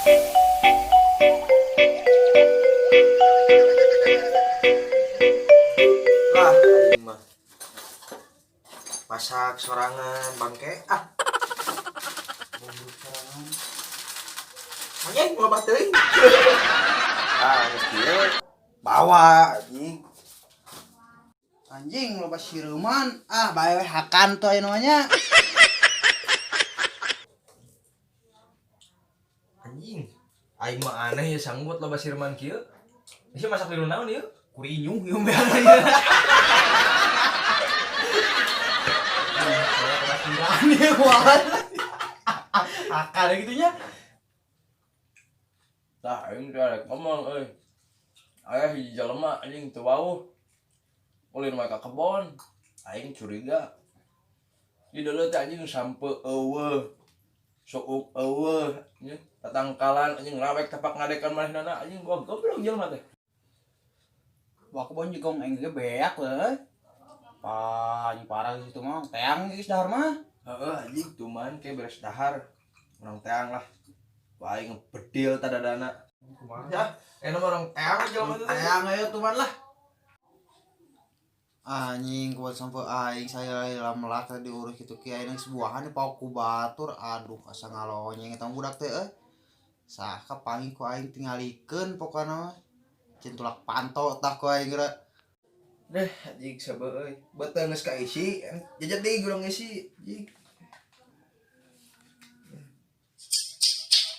Lah, aing mah. Masak sorangan bangke ah. Bumbu sorangan. Anjing loba teuing. Ah, geus kieu bawa anjing. Anjing loba siruman. Ah, bae we hakan tuh aya namanya. Anjing. Aing mah aneh ya sanggup loba sirman kieu. Ieu masak di naon ieu? Kurinyuh ieu mah ya. Aneh banget. Hakan gitu nya. Tah aing teh rek ngomong euy. Aya hiji jelema anjing teu wauh. Ulin wae ka kebon. Aing curiga. Di deuleu teh anjing sampe eueuh. Suuk eueuh anjing tatangkalan anjing rawek tapak ngadekan manehnana anjing gua goblok jelema teh. Wah, kebon juga aing ge beak leuh. Pah, anjing parah di situ mah. Teang geus dahar mah. Heeh anjing tuman ke beres dahar. Urang teang lah. Wah, aing bedil tadadana. Kumaha ya? Enak mah urang teang jelema teh. Teang ayo tuman lah. Anjing kuat sampai aing saya lah melak tadi diurus kitu ki aing sebuahan paok ku batur, aduh asa ngalonyeng eta budak teh euy. Sah kapanggih ku aing tingalikeun pokona mah. Cin tulak panto tah ku aing geura. Deh, anjing sabe euy. Beuteung geus kaisi, jajan deui gurang ngisi, anjing.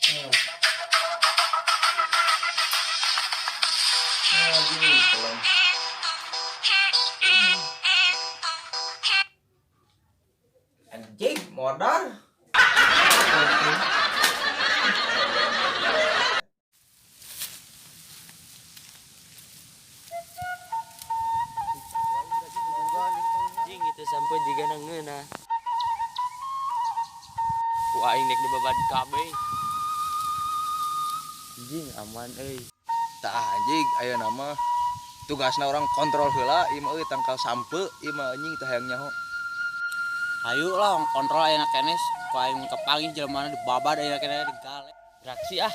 Ah. Anjing, pulang. Anjing, modal. Anjing itu sampai juga ngeunah. Ku aing dek dibabad kabeh. Anjing aman euy. Tah anjing aya nama tugasna orang kontrol heula ieu mah euy tangkal sampe ieu mah anjing teh hayang nyaho. Ayo lah orang kontrol ayeuna kenes ku aing kapanggih jelema dibabad ayeuna keneh digale. Reaksi ah.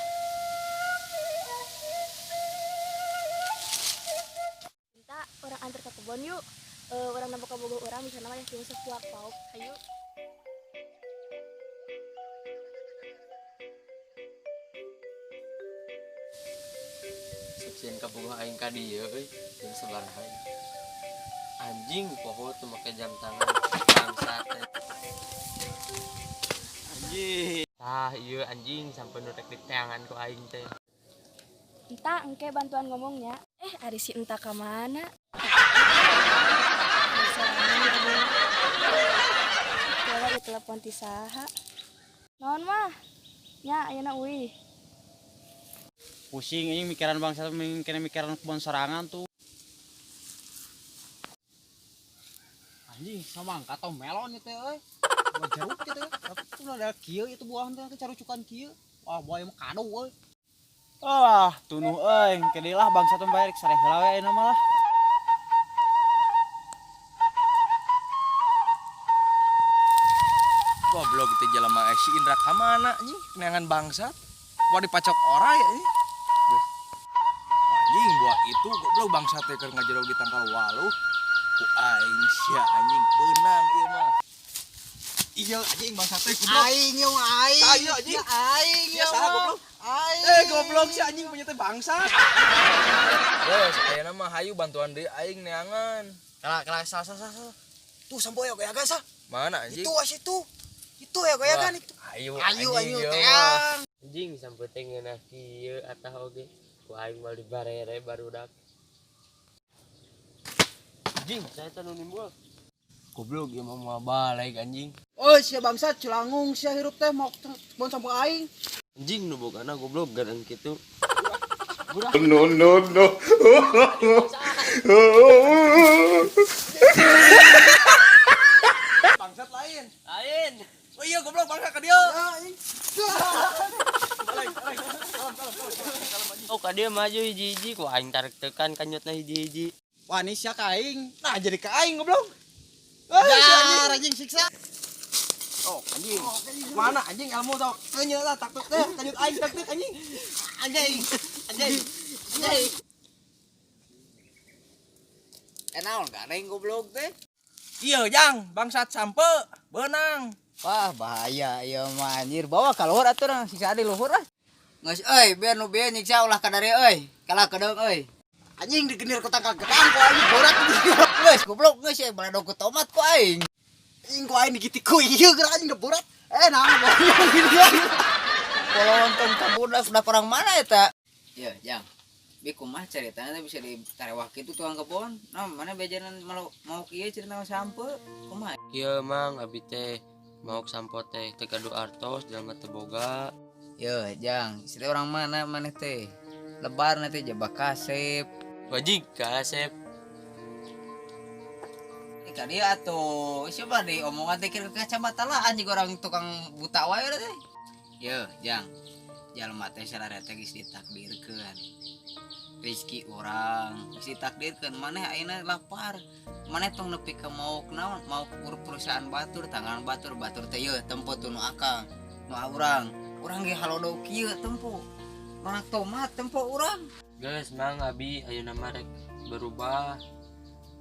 Minta orang antar ke kebun yuk. Orang nambah kabogoh orang bisa nama yang sepuak pauk. Ayo. Sieun kabogoh aing ka dieu euy, jeung sabaraha. Anjing poho tuh make jam tangan bangsat teh. Anjing. Tah ieu anjing sampai nu rek diteangan ku aing teh. Entah engke bantuan ngomongnya. Ari si entah ka mana? Coba di telepon ti saha. Naon mah? Nya ayeuna uih. Pusing ini mikiran bangsa mikiran mikiran kebon serangan tuh. Anjing sama angkat atau melon itu euy. Buah jeruk gitu. Tapi tuh ada kieu itu buah teh carucukan kieu. Wah, buah mah kado euy. Ah, tunuh euy, engke lah bangsa teh bayar sareh heula we ayeuna mah lah. Goblok itu jelema si Indra ka mana anjing neangan bangsat. Wah dipacok orai anjing. Anjing buah itu goblok bangsat teh keur ngajerog di tangkal waluh. Ku aing sia anjing beunang ieu mah. Iya anjing bangsat teh goblok. Aing ieu mah aing. Tah, ieu anjing. Ya, aing Sia ieu saha mah. goblok? Aing. Goblok si anjing punya teh bangsat. Geus ayeuna mah hayu bantuan deui aing neangan. Kalah kalah salah salah salah. Tuh sampo ya goyagan sah. Mana anjing? Itu as itu. Itu ya goyagan itu. Ayo Ayo anjing, ayo ieu mah. teang. Anjing sampai teh ngeunah kieu atah oge. Ku aing mah dibarere barudak. Anjing, saya teh nu nimbul. Goblok ieu mah moal balik anjing. Oh, sia bangsat culangung sia hirup teh mau kebon sampo aing. Anjing nu bogana goblok gadang kitu. No, no, no. Bangsat lain. Lain. Oh iya goblok bangsat ka dieu. Oh ka dieu maju hiji-hiji ku aing tarik tekan kanyutna hiji-hiji. Wah, ini sia ka aing. Nah jadi ka aing goblok. Ah, si anjing. Jar anjing siksa. Oh, anjing. Mana anjing ilmu tau? Kenyal lah taktik teh, kanyut aing taktik anjing. Anjing. Anjing. Anjing. Eh, naon gandeng goblok teh? Iya, Jang, bangsat sampe beunang. Wah, bahaya ieu mah anjir. Bawa ka luhur atuh nah, siksa di luhur ah. Geus euy, biar nu bieu nyiksa ulah ka dieu euy. Kalah kedeung euy. Anjing digenir ku tangkal gedang ku aing borat. Geus goblok geus euy, baledog ku tomat ku aing. Anjing ku aing digitik ku ieu geura anjing borat. Eh, nah boyong gitu. Kalau ka budak budak orang mana eta? Ya, Jang. Bi kumaha ceritanya teh bisa ditarewah kitu tukang kebon? Nah, mana bejanan mau mau kieu cerita sampe? Kumaha? Kieu, Mang, abi teh maok sampo teh teu gaduh artos, jelema teu boga. Yo, Jang, istri orang mana maneh teh? Lebar nanti jabak kasep. Wajib kasep. Ka dia atuh, siapa di omongan teh kira kacamata lah anjing orang tukang buta wae udah teh. Yo, Jang. Jalma teh sararea teh geus ditakdirkeun. Rezeki orang geus ditakdirkeun, maneh ayeuna lapar. Maneh tong nepi ka maok naon, maok perusahaan batur, tangan batur, batur teh yeuh tempo tuh nu akang, nu urang. Urang ge halodo kieu tempo. Manak tomat tempo urang. Geus, Mang, abi ayeuna mah rek berubah.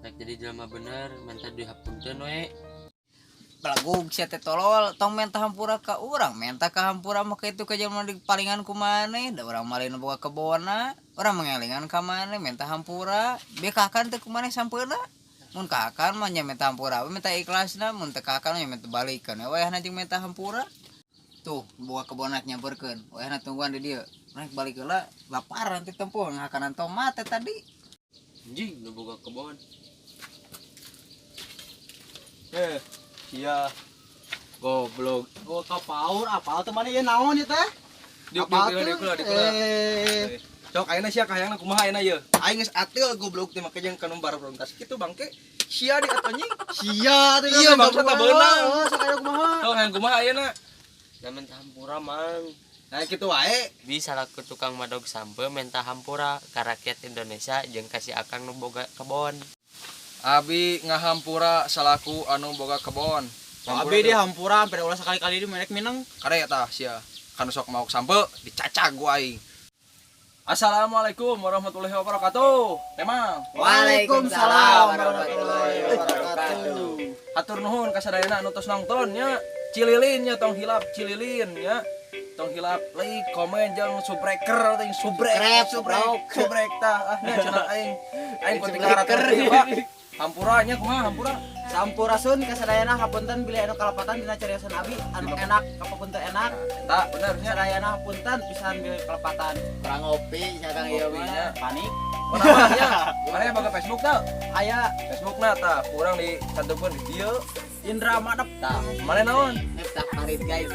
Rek jadi jelema bener, minta dihapunten we. Belagug sia teh tolol, tong menta hampura ka urang, menta ka hampura mah kitu ka jelema di palingan ku maneh, da urang malin boga kebonna, urang mengelingan ka maneh menta hampura, bieu kakan teh ku maneh sampeuna. Mun kakan mah nya menta hampura, we menta ikhlasna, mun teu kakan nya menta balikeun we wayahna jeung menta hampura. Tuh, boga kebonna nyamperkeun, wayahna tungguan di dieu. Rek balik heula lapar nanti tempo ngakanan tomat teh tadi. Anjing nu boga kebon. Eh, iya. Goblok. Oh, kapaur apal teh mana ieu naon ieu teh? Diuk Apal diuk teu? diuk diuk diuk. Eh, Cok ayeuna sia kahayangna kumaha ayeuna ieu? Aing geus ateul goblok teh make jeung kanu barontas kitu bangke. Sia di atuh anjing. Sia teh Iya, bangsa tak beunang. Heeh, sok aya kumaha? Cok hayang kumaha ayeuna? Da minta hampura, Mang. Nah kitu wae. Bi salaku tukang madog sampe minta hampura ka rakyat Indonesia jeung ka si akang nu boga kebon. Abi ngahampura salaku anu boga kebon. Abi dia hampura hampir ulah sekali-kali di merek minang. Kare tah sia. Kanu sok maok sampe dicacag ku aing. Assalamualaikum warahmatullahi wabarakatuh. Memang. Waalaikumsalam warahmatullahi wabarakatuh. Hatur nuhun ka sadayana anu tos nonton nya. Cililin nya tong hilap cililin nya. Tong hilap like, komen jeung subscriber teh subrek subrek subrek tah ah nya cenah aing. Aing kudu 300 Pak. Hampura nya kumaha hampura? Sampurasun ka sadayana, hapunten bilih anu kalepatan dina cariosan abi anu enak kapapunten enak. Eta bener nya. Sadayana hapunten pisan bilih kalepatan. Kurang ngopi sia Kang ieu Nya. Panik. Mana nya? Mana boga Facebook tah? Aya. Facebook na tah kurang dicantumkeun di dieu. Indra Madep. Tah, mana naon? Miftah Farid guys.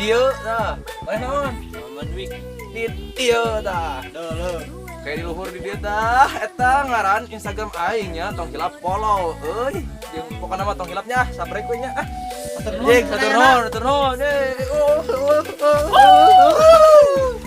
Dieu tah. Mana naon? Muhammad Wik. Di dieu tah. Deuleum. Kayak di luhur di dieu tah eta ngaran Instagram aing nya, tong hilap follow euy. Jeung pokona mah tong hilapnya sabrek we nya ah. Hatur nuhun Jeung hatur sadayana. nuhun, hatur nuhun. Oh, oh, oh, oh.